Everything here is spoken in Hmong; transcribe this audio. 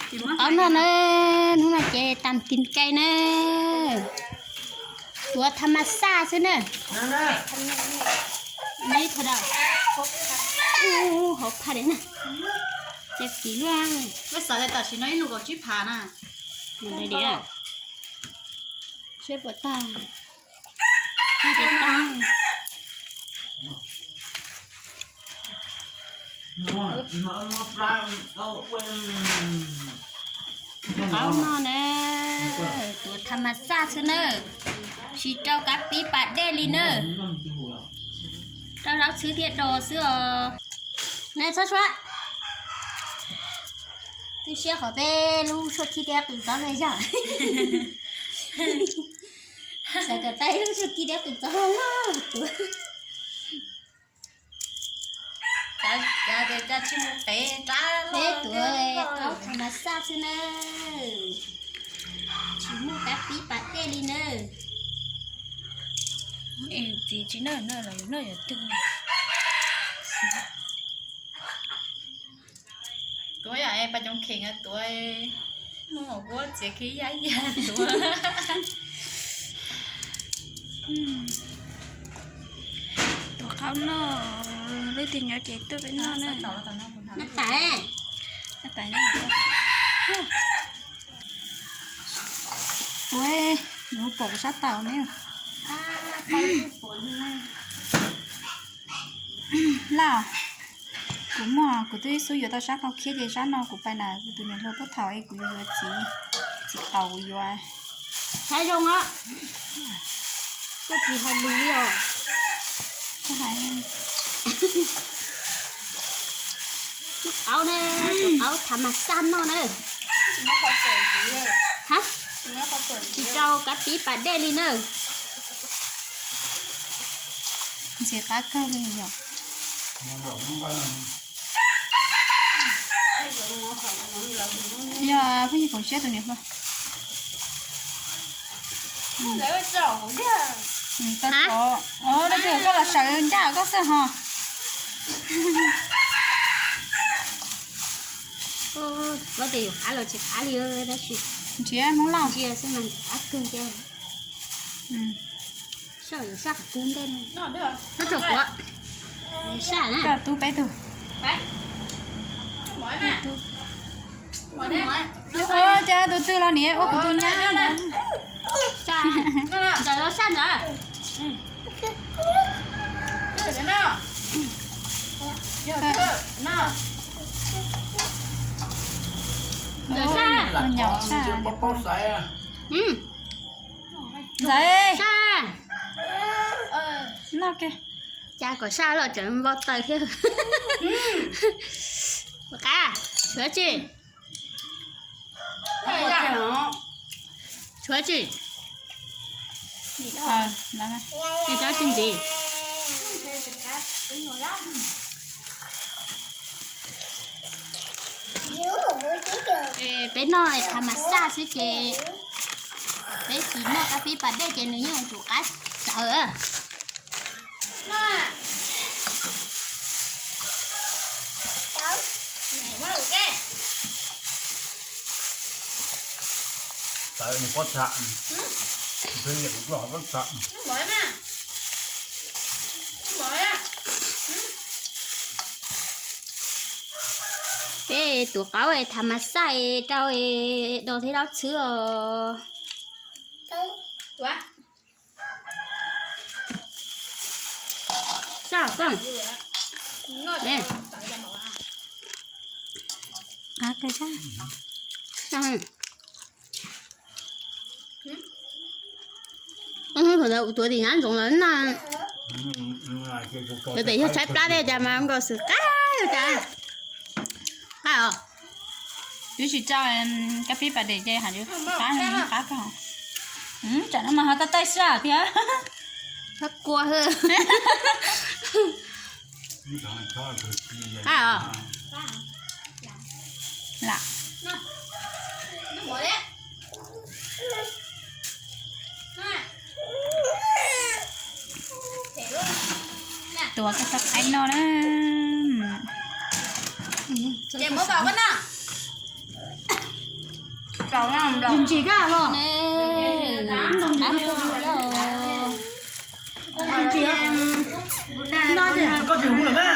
Qaub noj na, hnub no ces tam tim kai na. Tuav tham mas xaj xwb na. Hauv phaj na. Ces tim luaj. Tam sim no ib nus kaum tsib phav na. Seb puas tag. Qaub noj na, tuav tham mas xaj xwb na, tsis rau kav pib pas dej li na. Rau zaub txhwb thiab dos xwb os. Na txhob suab. Twb siab qhov peb lub suab khib deb qws txob na yog. Xav kom tau ib lub suab khib deb qws txob loj tuav. Peb tuav qaub tham mas xaj xwb na. Tsis muaj kav pib pas dej li na. Txiv tsis noj no los yus noj yuav twg? Tuav yam pas coov kheem tuav, muaj hom kuab txiav kiag yaj yaj tuav. Tuav qaub noj, leej twg nyob ces tuaj peb noj na. Ua, nws pom kuv sab tau ne. Laj, kuv muaj, kuv twb xub yuav tau sab qau khiab ces sab no kuv pais na, kuv tus niam hluas tuaj thaum es kuv yuav yuav txiv, txiv qaub kuv yuav. Hais zoo os. Koj tsis hais lus li os. Qaub ne, qaub tham mas xaj noj na. Tsis rau kav pib pas dej li na. Ntxim qab kawg li yom. Yog phooj ywg koom siab tus niam hluas. Koj los sawv ncaj koj xwb ho. Nrhiav Hmoob Lauj. Koj tub peb tug. Ua cas tus twg los niam ua kuv tus nyab. Ntxawm, noj ke. Cas kom saj los tseem npau taws thiab. Qab, tshuav tsi? Tshuav tsi? Cov tsis ntxiv. Peb noj tham mas xaj xwb ces peb tsis noj kab pib pas dej ces nws yeej tsum qab sawv. Peb tuav qaub tham mas xaj rau dos thiab zaub txhwb os. Tuav tim nyab ntsoov lawm na. Yog tias yog tshaib plab thiab cas mas nkaus xwm qab cas. Qab os. Twb tsis tso kab pib pas dej ces hais qab qab kawg. Tsam no mas ho tau taij sab thiab. Qab kua. Qab os. Lam. Tuav koj txhob qaib noj na. Ces muab pam koj noj. Yus ntsim koj los. Koj tsis hu lawm me.